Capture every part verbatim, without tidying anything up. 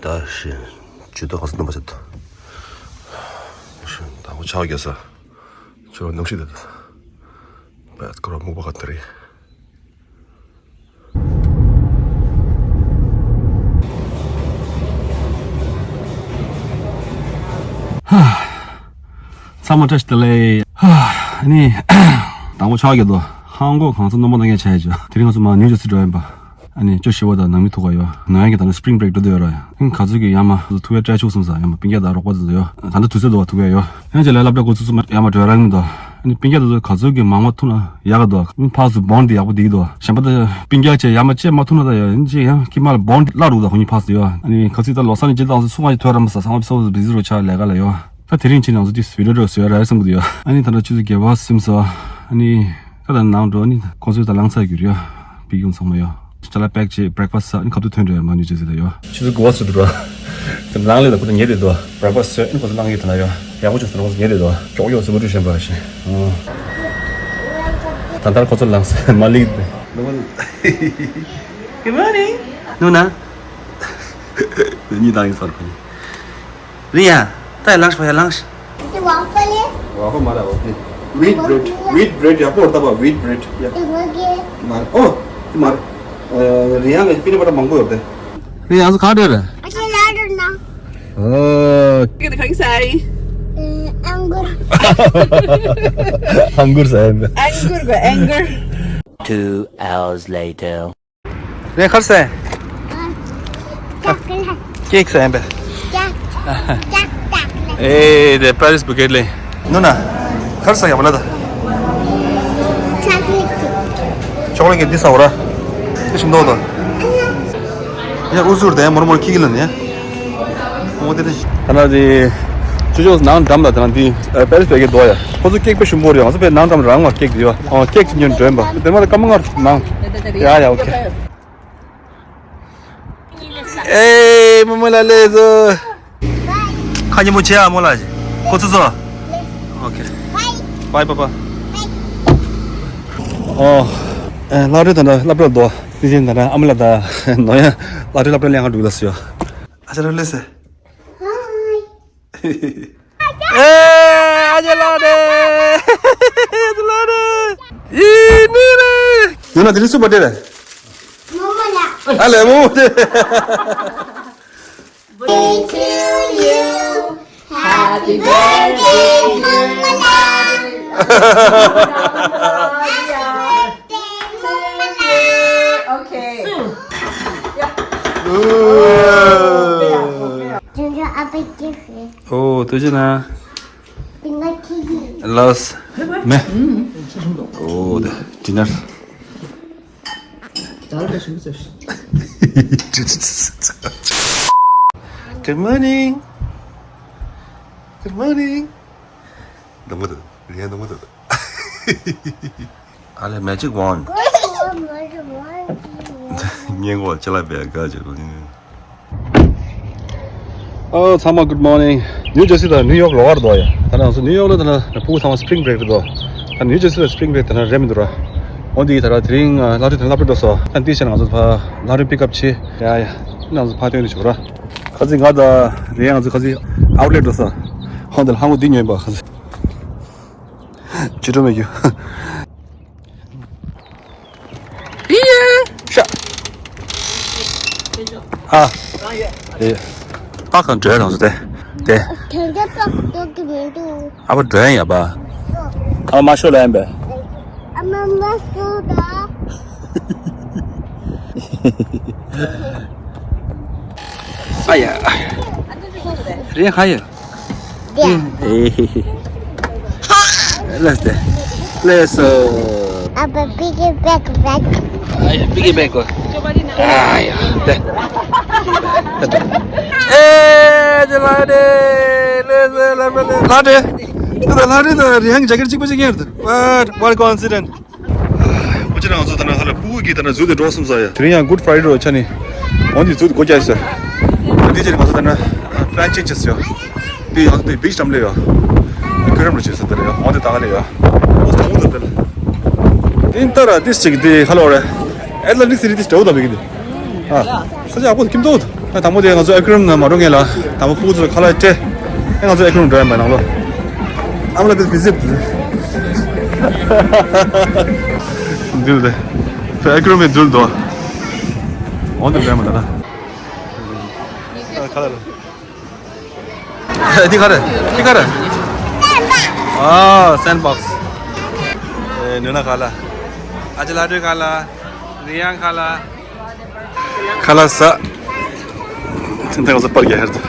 ད་ཤི་ཇུས་གཏོགས་ག་ས་ནང་པ་ཆེད་དུ་ཤི་དང་པོ་ཆགས་རྒྱ་ས་ཁྱོད་ནམ་ཤི་དེ་དུ་བས་ཁོ་ར་མུག་པ་ག་དེ་རེད། ཚང་མ་བཀྲ་ཤིས་བདེ་ལེགས། ཨ་ནི་དང་པོ་ཆགས་རྒྱ་དུ་ཧང་གོ་གང་ས་སྣུམ་པ་ནང་ཡ་ཆ་ཡ་ཆ་དེ་རིང་ང་ཚོ་མ་ནིའུ་ཇར་སི་འགྲོ་ཡིན་པ། ཨ་ནི་ཅོ་ཞི་བ་དང་ནང་མི་ཐུག་ག་ཡོད། ནང་ཡ་གི་ད་ནི་སི་པི་རིང་བྷི་རེག་འགྲོ་དུ་ཡོད་ར། ཨ་ནི་ག་ཚོད་ཀྱི་ཡ་མ་ཐུག་ཡ་སྤྲད་ཆོག་སོང་ས་ཡ་མ་སྤུན་ཀྱག་དང་རོགས་པ་དེ་ཚོ་ཡོད། ད་ལྟ་དུས་ཚོད་འདུག་བ་ཐུག་ཡ་ཡོད། ཡང་ཅི་ལས་སློབ་གྲྭ་འགོ་ཚུགས་ཚུགས་མ་ཡ་མ་འགྲོ་ར་མི་འདུག་ཨ་ནི་སྤུན་ཀྱག་དེ་ཚོ་ག་ཚོད་ཀྱི་མང་མ་ཐུག་ན་ཡག་ག་འདུག་མི་ཕར་ཚུར་བོན་དེ་ཡག་པོ་དེ་གི་འདུག་གཞན་པ་ད་སྤུན་ཀྱག་ཅེ་ཡ་མ་ཅེ་མ་ཐུག་ན་ད་ཡ་ཡིན་ཅེ་ཡང་ཁྱི་མ་ལ་བོན་དེ་བརླག་འགྲོ་ད་ཁོ་གཉིས་ཕར་ཚུར་ཡོད། ཨ་ནི་ག་ཚོད་ད་ལོ་གསར་ནས་ཅི་ལྟ་ཚོད་ཚུགས་མ་ཅེ་ཐོས་ར་མི་ས་ཚང་མ་བསོད་བསོད་བཟི་རུ་ཆགས་ལས་ཀ་ལ་ཡོད། ད་དེ་རིང་ཕྱིན་ནང་ཚོ་ཏིས་བི་ཌིའོ་འགྲོ་ཟེར་ར་རེ་སེམས་གི་འདུག་ཡ། ཨ་ནི་ད་ལྟ་ཆུ་ཚོད་བརྒྱད་པ་ཟིན་སོང་། ཨ་ནི་ད་ལྟ་ནང་འགྲོ་ནི་ཁོང་ཚོའི་ད་ལངས་ཚར་གྱུར་ཡ། བི་ཡོང་ཚང་མ་ཡ། ཅ་ལག་པེག་བྱེད་བྷི་རེག་ཕ་སི་ཨ་ནི་ཁ་ཐུག་ཐོན་འགྲོ་ཡ་མ་ནུ་ཅེ་ཟེར་ད་ཡ། ཆུ་ཚོད་དགུ་པ་ཟིན་འགྲོ། དེ་ནང་ལས་ད་ཁོ་ཚོ་ཉལ་བསྡད་འདུག་བྷི་རེག་ཕ་སི་ཨ་ནི་ཁོ་ཚོ་ལངས་ཡོད་ད་ན་ཡ། ཡག་པོ་བྱུང་སོང་ཁོ་ཚོ་ཉལ་བསྡད་འདུག་ཅོག་ཡོག་ཟེར་བ་འདྲ་ཞན་པ་ཞིག་ད་ལྟར་ཁོ་ཚོ་ལངས་མ་ལིག Good morning. ནུ་ན། གཉིད་བཏང་ཡིན་ཟེར་ཁོ་གཉིས། རི་ཡ། ད་ཡ་ལངས་ཤོག་ཡ་ལངས་ཤོག Waffle མ་རེད་བ། Wheat bread. Wheat bread ཡག་པོ་རེད་ད་བ། Wheat bread ཡ། མ་རེད། ཨོ། དེ་མ་རེད། རི་ཡ་ལ་པི་ནི་བ་ཊར་མང་པོ་ཡོད་དེ། རི་ཡ་ཚོ་ག་འདྲ་རེད། ཨ་ཅེ་ལ་རུ་ན། ཨོ། ག་ས་ཨང་གུར། ཨང་གུར་ཟ་ཡ་མེད། ཨང་གུར་གོ་ཨང་གུར། Two hours later. རེད་ག་རེ་ཟ། ཀེག་ཟ་ཡིན་པས། ཨེ་དེ་པ་རིས་བུ་ཀེ་ལེ། ནུ་ན། ག་རེ་ཟ་ཡ་བ་ལ་ད། ཅོག་ལེ་ཀེག་འདི་ཟ་འོ་ར། འདི་ཞིམ་མདོག་དང་། ཡ་ཨུ་ཟུར་དེ་མོར་མོར་ཁྱི་གི་ལ་ནི། ཨོ་དེ་དེ། ད་ན་དེ། ཅོ་ཅོ་ནང་འགྲམ་ལ་ད་ན་དེ། པ་རིས་བུ་ཀེ་འདུག་ཡ། ཁོ་ཚོ་ཀེག་དཔེ་ཞིམ་པོ་རེད། ང་ཚོ་པའི་ནང་འགྲམ་རང་ལ་ཀེག་དེ་ཡོད། ཨོ་ཀེག་ཅིག་ཉོས་འགྲོ་ཡིན་པ། དེ་མ་ད་སྐར་མ་ལྔ་ནང་། ཡ་ཡ་ཨོ་ཁེ། ཨེ་མོ་མོ་ལ་ལེ་ཟོ། ཁ་ཉིན་མོ་ཆེ་ཨ་མོ་ལ། ཁོ་ཚོ་ཚོ། ཨོ་ཁེ། བའི་པ་པ། ཨོ། ཨེ་ལ་རེ་ད་ན་སློབ་གྲྭ་དོ། དེ་བཞིན་ད་ན་ཨ་མ་ལ་ད་ནོ་ཡ། ལ་རེ་སློབ་གྲྭ་ལེན་ག་འགྲོ་གི་ལ་སུ་ཡ། ཨ་ཅེ་ར་ལེ་སེ། ཨེ་ཨ་ཅེ་ལ་རེ། ལ་རེ། ཡི་ནི་རེ། ཡོད་ན་དེ་རིང་སུ་བར་ཐི་ཌེ་རེད། ཨ་ལེ་མོ་མོ་དེ། Birthday to you. Happy birthday, Mama Lam. Happy birthday, Mama Lam. Okay. ཨོ་ཐུགས་རྗེ་གནང་། ལོས་མེ། ཨོ་ད་ཌི་ནར། Good morning. Good morning. ནམ་ག་འདུག་ངས་ནམ་ག་འདུག་ཨ་ལེ་magic wand. སྙན་གོ་ཅ་ལག་བེ་ག་ཅེ་ལོ། ཨོ་ཚང་མ་good morning. ནིའུ་ཇར་སི་དང་ནིའུ་ཡོག་ལོགས་ཀར་འདུག་ཡ། ད་ནང་སུ་ནིའུ་ཡོག་ལ་ད་ནང་སྤུ་གུ་ཚང་མ་spring break རེད་འདུག་ད་ནིའུ་ཇར་སི་ལ་spring break ད་ནང་རེད་མི་འདུག་ར། འོ་འདི་ད་ར་དེ་རིང་ལ་རེ་ད་ནང་སློབ་གྲྭ་འགྲོ་སོ། ད་འདི་ཕྱིན་ང་ཚོ་ཕ་ལ་རེ་pick up བྱེད་ཡ་ཡ། ནང་ཚོ་ཕ་སྟོན་དུ་ཆོག་ར། ཁ་ཚིག་ང་ད་རེད་ང་ཚོ་ཁ་ཚིག་outlet འགྲོ་སོ། འོ་འདི་ལ་ཧང་གོ་འདི་ཉོས་པ་ཁ་ཚིག་ཅི་འགྲོ་མེད་རྒྱུ། ཡེ་ཤ། ཨ། ཨེ། ཨ་གང་འདྲ་རང་སོ་དེ། དེ། དེ་འདྲ་ཏོག་ཏོག་གི་མི་འདུག་ཨ་ཕ་འདྲ་ཡ་པ། ཨ་མ་ཤོ་ལ་ཡན་པས། ཨ་མ་མ་ཤོ་ད། ཨ་ཡ། རེད་ཧ་ཡ། Let's do. Let's. Uh, Papa, pick it back, back. Pick it back. ཨ་ཡ། དེ། ཨེ་ཇེ་ལ་རེ། ལེ་ཟེ་ལ་མེ་ལེ། ལ་རེ། ད་ལ་རེ་ད་རེ་ཧང་ཇེ་ཀེཊ་གཅིག་པ་ཅིག་ཡར་དུ། What? What coincidence? འོ་ཅི་རང་ཚོ་ད་ན་ཧ་ལ་སྤུ་གུ་གི་ད་ན་ཟུར་དེ་འགྲོ་སོང་ས་ཡ། དེ་རིང་ཡང་Good Friday རོ་ཆ་ནི། འོ་འདི་ཟུར་དེ་སྒོ་རྒྱག་ས། འདི་ཅི་རིང་ང་ཚོ་ད་ན་plan change བྱས་ཡ། འདི་ཡང་འདི་beach འགྲམ་ལ་ཡ། ཁྱོད་རང་ལ་བྱས་ས་དེ་ལ་ཡ། འོ་འདི་ད་ག་ལ་ཡ། འོ་ས་འོ་ད་དེ་ལ། འདི་ལྟར་འདི་ཅིག་འདི་ཧ་ལོ་རེད། Atlantic City འདི་ཞེ་དྲག་ད་མི་གི་འདི། ཨ། ས་ཆ་ཡག་པོ་ཁྱིམ་ཐོག་ད། ད་དང་པོ་དེ་ང་ཚོ་ཨེ་ཀི་རམ་ནང་མ་འགྲོ་སྔོན་ལ་དང་པོ་ཕྲུ་གུ་ཚོར་ཁ་ལག་སྤྲད། ཨེ་ང་ཚོ་ཨེ་ཀི་རམ་འགྲོ་ཡ་མ་ནང་ལོ། ཨ་མ་ལ་བི་ཟིབ། འདུལ་དེ། ཨེ་ཀི་རམ་མི་འདུལ་དོ། འོན་ཏེ་འགྲོ་ཡ་མ་ད་ད། ཁ་ལག་རེད། འདི་ག་རེ། འདི་ག་རེ། ཨ། སེན་བོག་སི། ཨེ། ནུ་ན་ཁ་ལག། ཨ་ཅེ་ལ་ཏྲེ་ཁ་ལག། རི་ཡང་ཁ་ལག། ཁ་ལག་ཟ། ཐེངས་ཐེངས་སུ་པར་རྒྱག་ཧེར་དུ།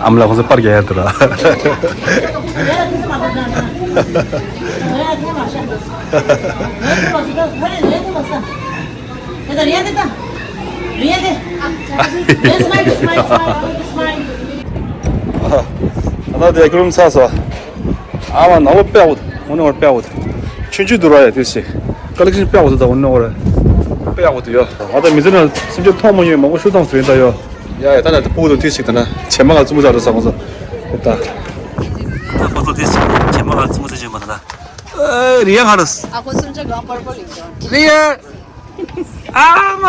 ཨ་མ་ལགས་ཁོང་ཚོ་པར་རྒྱག་ཡ་འདུག་ར། ཨ་ད་དེ་ཀུ་རུམ་ཚ་སོ། ཨ་མ་ནང་ལོ་དཔེ་ཡག་པོ་འདུག་འོ་ནི་བར་དཔེ་ཡག་པོ་འདུག་ཆུང་ཆུང་འདུག་ར་ཡ་དུས་སི། ཀ་ལེག་ཤན་དཔེ་ཡག་པོ་འདུག་ད་འོ་ནི་བར་དཔེ་ཡག་པོ་འདུག་ཡ། ང་ད་མི་ཚེ་ན་སེམས་ཅན་མཐོང་མ་མྱོང་མང་པོ་ཤུ་ཐང་སུ་ཡིན་ད་ཡ། ཡ་ཡ་ད་ན་ད་ཕུག་དང་དུས་སི་ད་ན་བྱེ་མ་ང་ཙུམ་ཙ་ར་ས་ང་ཚོ་ད། ད་ཁོ་ཚོ་དུས་སི་བྱེ་མ་ང་ཙུམ་ཙ་བྱེ་མ་ད་ན། ཨེ་རི་ཡ་ཁ་ར་སི། ཨ་ཁོ་སུམ་ཅ་གང་པར་པར་ཡིན་ཀྱང་། རི་ཡ། ཨ་མ།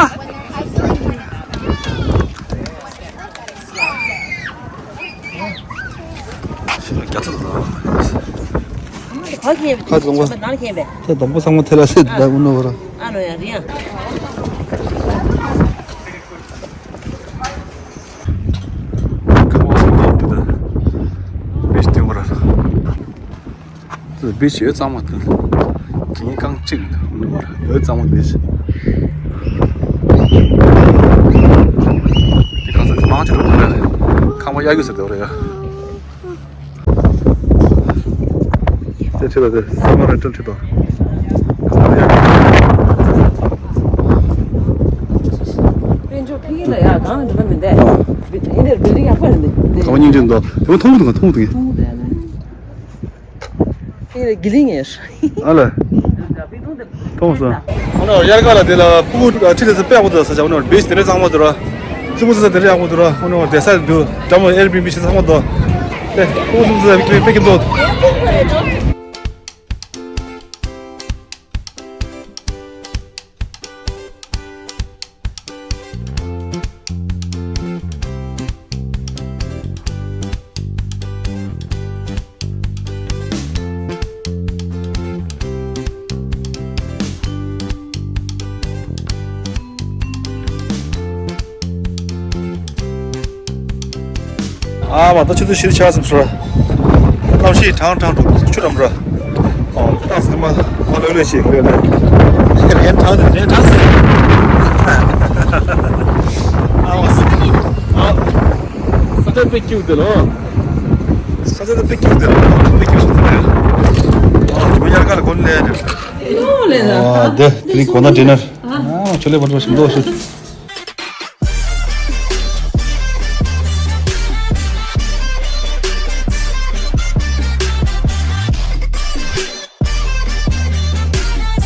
ཁ་ཁྱེར་ཁ་ཚོང་པ། ཁ་ཚོང་པ། ད་དང་པོ་ཚང་མ་ཐེ་ལ་སེ་ད་འུ་ནོ་བ་ར། ཨ་ནོ་ཡ་རི་ཡ། ཀ་བོ་སི་ཏོབ་དེ་ད། བེ་སྟེང་བ་ར། དེ་བེ་ཆི་ཨེ་གཙང་མ་དེ། གིང་རྐང་གཅིག་འདུག་ནི་མར་ཨེ་གཙང་མ་བེ་ཆི། དེ་གང་ཟག་མང་ཆེ་རུ་དེ་རེད། ཁང་པ་གཡར་རྒྱུ་ཟེར་དེ་རེད་ཡ། དེ་ཁྲིད་ལ་དེ་སེ་མ་རེན་ཊལ་ཁྲིད་དོ། ཁང་པ་གཡར་རྒྱུ། དཔལ་འབྱོར་འཕེལ་རྒྱས་ལ་ཡ་གང་འགྲོ་མི་འདས། ཡིན་ནའི་བིལ་ཌིང་ཡག་པོ་རེད་འདུག་ཁང་པ་སྙིང་རྗེ་འདུག་དེ་མ་མཐོང་གི་འདུག་མཐོང་གི་འདུག་མཐོང་གི་འདུག་ཡ། ཨེ་རེད། དགེ་ལེགས་ངེས། ཨ་ལེ། མཐོང་སོང་། ཨོ་ནོ་དབྱར་ཁ་ལ་དེ་ལ་ཕྲུ་གུ་ཁྲིད་ལས་ས་དཔེ་ཡག་པོ་འདུག་ས་ཆ། ཨོ་ནོ་བིཆ་དེ་འདྲ་གཙང་མ་འདུག་ར། རྩེད་མོ་རྩེ་ས་དེ་འདྲ་ཡག་པོ་འདུག་ར། ཨོ་ནོ་བསྡད་ས་འདུག་འགྲམ་ཨེར་བི་ཨེན་བི་བྱེད་ས་ཚང་མ་འདུག་ཨེ་ཕྲུ་གུ་རྩེད་ས་དཔེ་སྐྱིད་པོ་འདུག་ཨ་མ་ད་ཆུ་ཚོད་བཞི་ཆགས་ཟིན་སོང་། གནམ་གཤིས་གྲང་གྲང་འགྲོ་ཆུ་རམ་ར། ཨོ་ཏག་ཟིན་མ་མ་ལོས་ལོས་ཤིག་ལོས་ལོས། རན་གྲང་ཟིན་རན་གྲང་ཟིན། ཨ་མ་ཟིན་ཨ། ས་ཆ་དཔེ་སྐྱིད་དེ་ལོ། ས་ཆ་དཔེ་སྐྱིད་དེ་ལོ། དཔེ་སྐྱིད་སོང་ཟིན། ཨ་ཆུ་ཡར་ཀ་ལ་གོན་ལས། ཨ་དེ་དེ་རིང་གོ་ན་འདྲེ་ནར། ཨ་ཆུ་ལས་བར་བ་ཞིག་ལོ་ཞིག